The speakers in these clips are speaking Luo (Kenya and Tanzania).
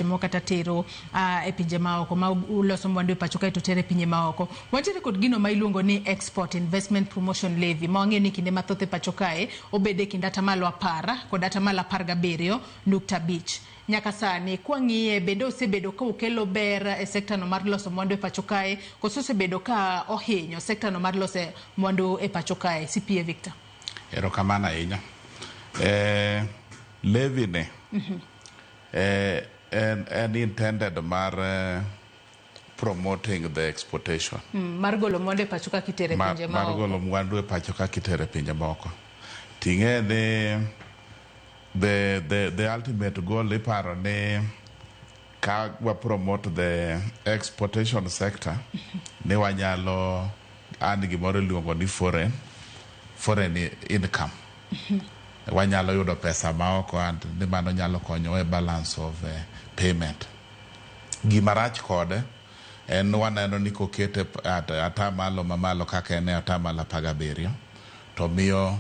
seche moko kata tero e pinje maoko, ma uloso mwandu e pacho kae to tero e pinje maoko. Wantiere kod gino ma iluongo ni Export Investment Promotion Levy, ma wang'eyo ni kinde mathoth e pacho kae obedo e kind 10% kod 17.5%. Nyaka sani kwang'iye, bende osebedo ka okelo ber e sekta no mar loso mwandu e pacho kae, koso osebedo ka ohinyo sekta no mar loso mwandu e pacho kae? CPA Victor. Erokamano ahinya. Levy ni en intended mar promoting the exportation. Mar golo mwandu e pacho ka kitere e pinje mar maoko. Golo mwandu e pacho ka kitere e pinje moko. Ting'e ni the ultimate goal, iparo ni ka wa promote the exportation sector ni wanyalo earn gimoro iluongo ni foreign income. Wanyalo yudo pesa maoko and ni mano nyalo konyowa e balance of payment. Gima rach kode en waneno ni kokete at atamalo mamalo kaka en e 17%, to miyo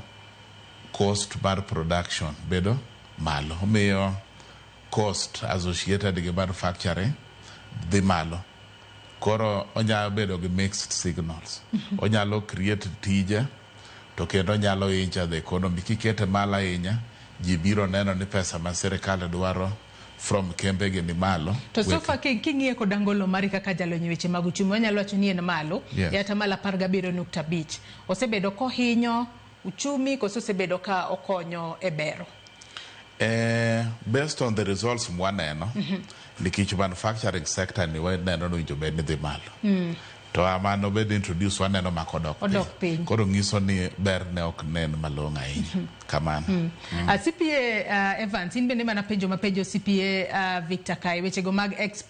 cost mar production bedo malo. Omiyo cost associated gi manufacturing dhi malo. Koro onyalo bedo gi mixed signals. Onyalo create tije to kendo onyalo injure the economy. Kikete malo ahinya, ji biro neno ni pesa ma sirikal dwaro from kembe gi ni malo. To so far king'iye kod angolo mari kaka jalony e weche mag uchumi, wanyalo wacho ni en malo e 17.5%. Osebedo kohinyo uchumi koso osebedo ka okonyo e bero? Based on the results mwaneno, nikech manufacturing sector ni waneno ni owinjo bed ni dhi malo. To mano bed introduce, waneno mak odok Odok piny. Koro nyiso ni ber ne ok nen malong'o ahinya. Kamano. CPA Evans, in bende mana penjo mapenjo CPA Victor kae, wechego mag export.